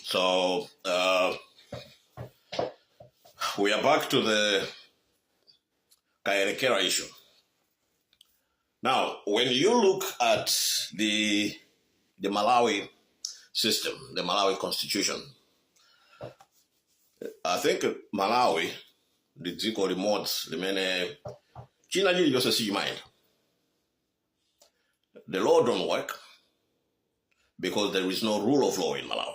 So we are back to the Kayelekera issue. Now, when you look at the Malawi system, the Malawi constitution, I think Malawi ndi dziko limodzi limene china chilichonse sichimayenda. The law don't work because there is no rule of law in Malawi.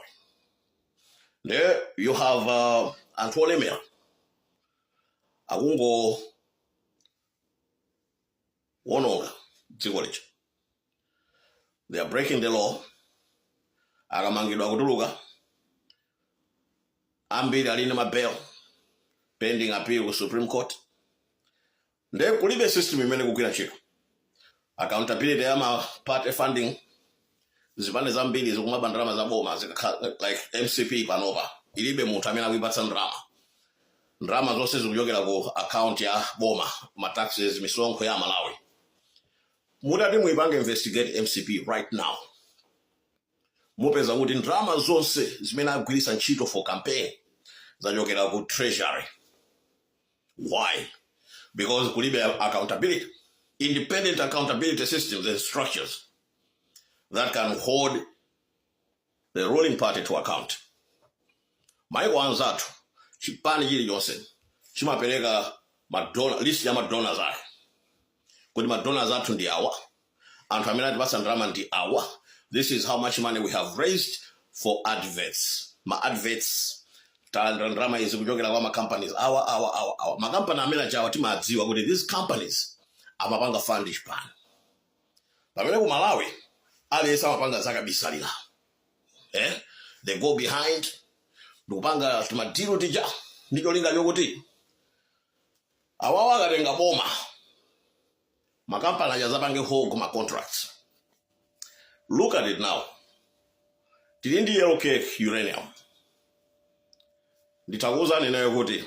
There you have anthu olemera akungowononga dziko lija. They are breaking the law. Akamangidwa kutuluka, ambiri ali ndi mabail pending appeal ku Supreme Court. Nde kulibe system imene kugwira ntchito. Accountability ya ma party funding, zipani zambiri zikumaba ndalama za boma zikakhala like MCP panopa ilibe munthu amene akuipatsa ndalama. Ndalama zonse zikuchokera ku account ya boma, ma taxes, misonkho ya Malawi. Mutati muipange investigate MCP right now, mupeza kuti ndalama zonse zimene agwiritsa ntchito for campaign zachokera ku treasury. Why? Because kulibe accountability, independent accountability systems and structures that can hold the ruling party to account. Maiko anzathu, chipani chilichonse chimapereka madonor, list ya madonors ake, kuti madonors athu ndi awa, anthu amene atipatsa ndalama ndi awa, this is how much money we have raised for adverts, ma adverts talandira ndalama izi kuchokera kwa ma companies awa, awa, awa, awa. Makampani amene ajawa timadziwa kuti these companies amapanga fund chipani, pamene ku Malawi aliyense amapanga zakabisalira, eh? They go behind ndikupanga timadeal tija ndi cholinga chokuti awawa akatenga boma, makampani aja azapange hog ma contracts. Look at it now, tili ndi yellow cake uranium. Nditakuwuzani ineyo kuti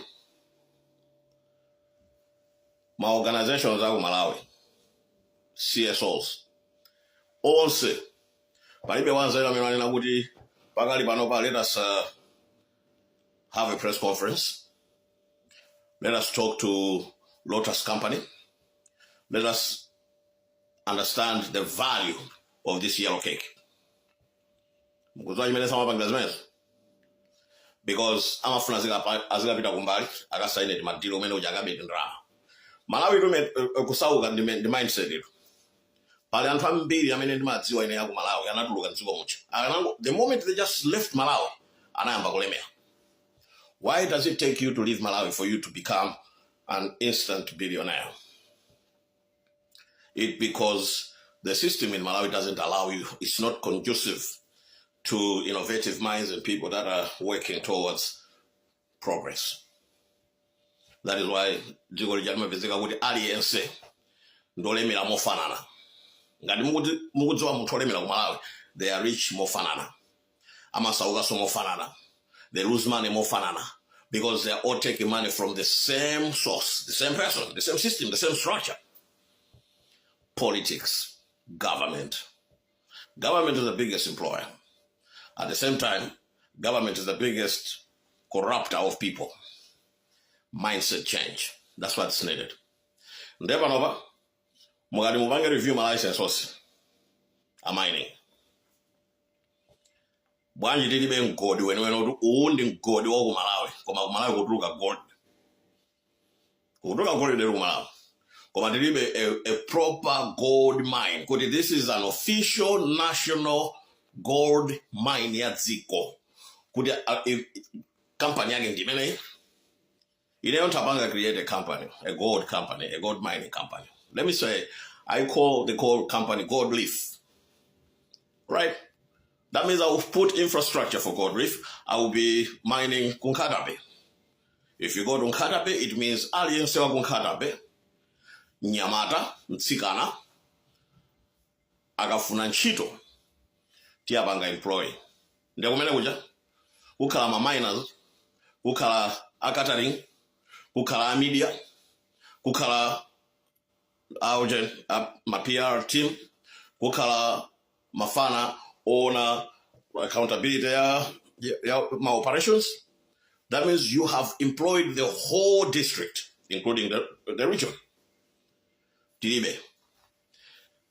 ma organizations aku Malawi, CSOs onse, palibe wanzeru amene anena kuti pakali panopa let us have a press conference, let us talk to Lotus Company, let us understand the value of this yellow cake. Mukudziwa chimene samapangira zimenezo? Because amafuna azikapita kumbali akasaine madeal umene uja, akabete ndalama. Malawi tume kusauka ndi mindset itu. Pali anthu ambiri amene ndimadziwa ine aku Malawi anatuluka mdziko muja. The moment they just left Malawi, anayamba kulemera. Why does it take you to leave Malawi for you to become an instant billionaire? It because the system in Malawi doesn't allow you. It's not conducive to innovative minds and people that are working towards progress. That is why dziko lija limapezeka kuti aliyense ndolemera mofanana. Ngati mukudziwa munthu olemera ku Malawi, they are rich mofanana, amasaukaso mofanana, they lose money mofanana, because they are all taking money from the same source, the same person, the same system, the same structure: politics, government. Government is the biggest employer. At the same time, government is the biggest corrupter of people. Mindset change, that's what's needed. Nde panopa mukati mupange review ma license onse a mining, bwanji tilibe mgodi weniweni kuti uwu ndi mgodi wa ku Malawi? Koma ku Malawi kutuluka gold, kutuluka gold lero ku Malawi, koma tilibe a proper gold mine kuti this is an official national gold mine ya dziko, kuti company yake ndi imeneyi. Ineyo ntapanga create a company, a gold company, a gold mining company. Let me say I call the gold company Gold Leaf, right? That means I will put infrastructure for Gold Leaf. I will be mining ku Nkhata Bay. If you go to Nkhata Bay, it means aliyense wa ku Nkhata Bay, mnyamata, mtsikana, akafuna ntchito tiyapanga employ. Ndiye kumene kuja kukhala ma miners, kukhala a catering, kukhala a media, kukhala auje ma PR team, kukhala mafana oona accountability ya ya ma operations. That means you have employed the whole district, including the region. Tilibe.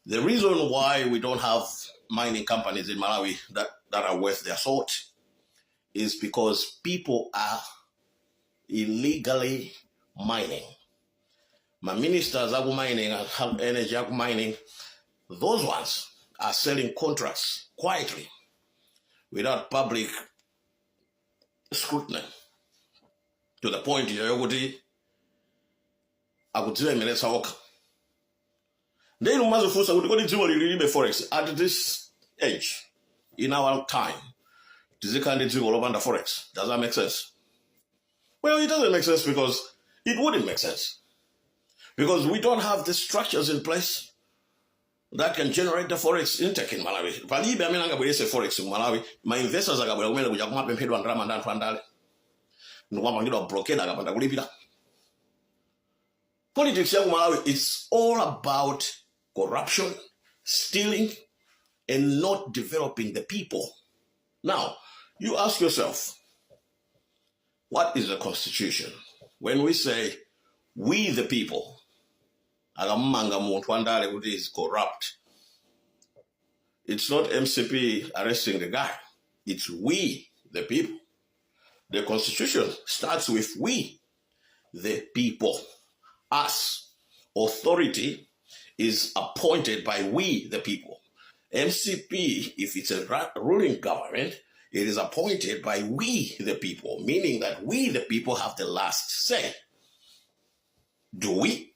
The reason why we don't have mining companies in Malawi that are worth their salt is because people are illegally mining. My ministers are mining, have energy are mining. Those ones are selling contracts quietly without public scrutiny, to the point yokuti akudzilemeretsa okha. Ndiye inu mumazifunsa kuti kodi dziko lili lilibe forex at this age, in our time, tizikhala ndi dziko lopanda forex? Does that make sense? Well, it doesn't make sense because it wouldn't make sense, because we don't have the structures in place that can generate the forex intake in Malawi. Palibe amene angabweretse forex ku Malawi. Ma investors akabwera kumene kuja kumapemphedwa ndalama ndi anthu andale ndikumapangidwa blockade akapanda kulipira. Politics ya ku Malawi, it's all about corruption, stealing and not developing the people. Now you ask yourself, what is the constitution? When we say "we the people", akamumanga munthu andale kuti is corrupt, it's not MCP arresting the guy, it's we the people. The constitution starts with "we the people", us. Authority is appointed by we the people. MCP, if it's a ruling government, it is appointed by we the people, meaning that we the people have the last say. Do we?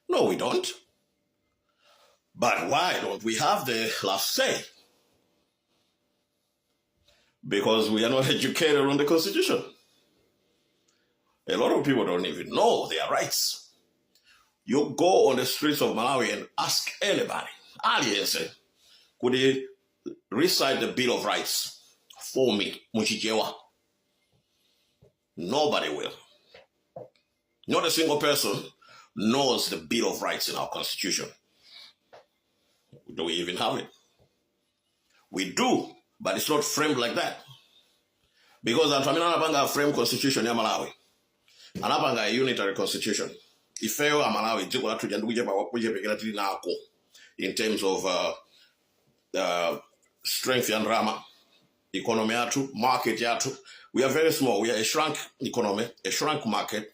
No, we don't. But why don't we have the last say? Because we are not educated on the constitution. A lot of people don't even know their rights. You go on the streets of Malawi and ask anybody, aliyense, could he recite the Bill of Rights for me, muChichewa? Nobody will. Not a single person knows the Bill of Rights in our constitution. Do we even have it? We do, but it's not framed like that. Because anthu amene anapanga frame constitution ya Malawi, anapanga a unitary constitution. Ifeyo a Malawi, dziko lathu ndi kuchepa kuchepekera tili nako in terms of strength ya ndalama, economy yathu, market yathu. We are very small. We are a shrunk economy, a shrunk market.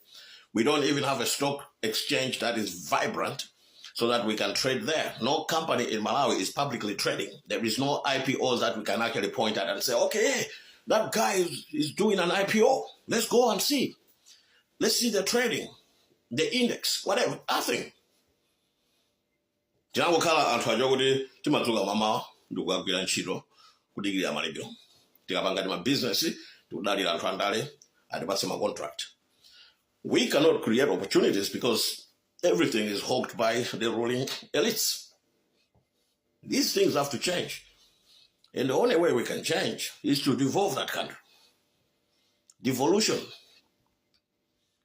We don't even have a stock exchange that is vibrant so that we can trade there. No company in Malawi is publicly trading. There is no IPOs that we can actually point at and say, "Okay, that guy is doing an IPO. Let's go and see. Let's see the trading, the index, whatever." Nothing. Tinangokhala anthu aja kuti timadzuka mamawa ndikukagwira ntchito kudikirira malipiro. Tikapanga ti mabizinesi tikudalira anthu andale atipatse ma contract. We cannot create opportunities because everything is hogged by the ruling elites. These things have to change, and the only way we can change is to devolve that country. Devolution.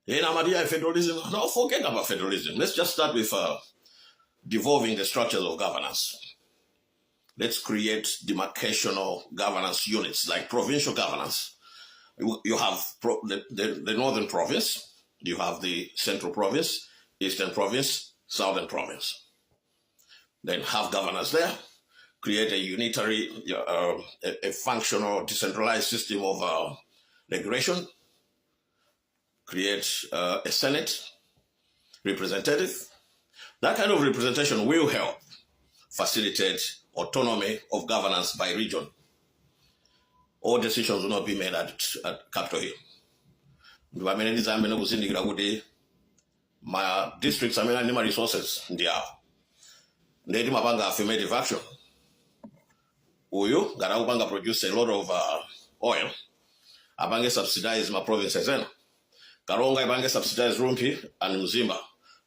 Ena amati federalism. No, forget about federalism. Let's just start with devolving the structures of governance. Let's create demarcational governance units like provincial governance. You have the northern province, you have the central province, eastern province, southern province. Then have governors there, create a unitary, a functional, decentralized system of regulation, create a Senate representative. That kind of representation will help facilitate autonomy of governance by region. All decisions will not be made at Capitol Hill. Ndi pamene tizayambe kuzindikira kuti ma districts amene ali ndi ma resources ndi awo, ndiye timapanga affirmative action. Uyu ngati akupanga produce a lot of oil, apange subsidize ma provinces ena. Karonga ipange subsidize Rumphi and Mzimba.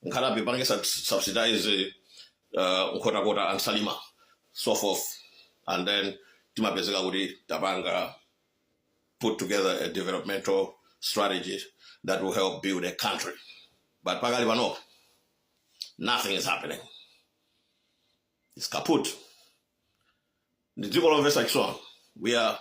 Nkhata Bay ipange subsidize Nkhotakota and Salima, so forth. And then timapezeka kuti tapanga put together a developmental strategy that will help build a country. But pakali pano, nothing is happening. It's kaput. Ndi dziko lomvetsa chisoni. We are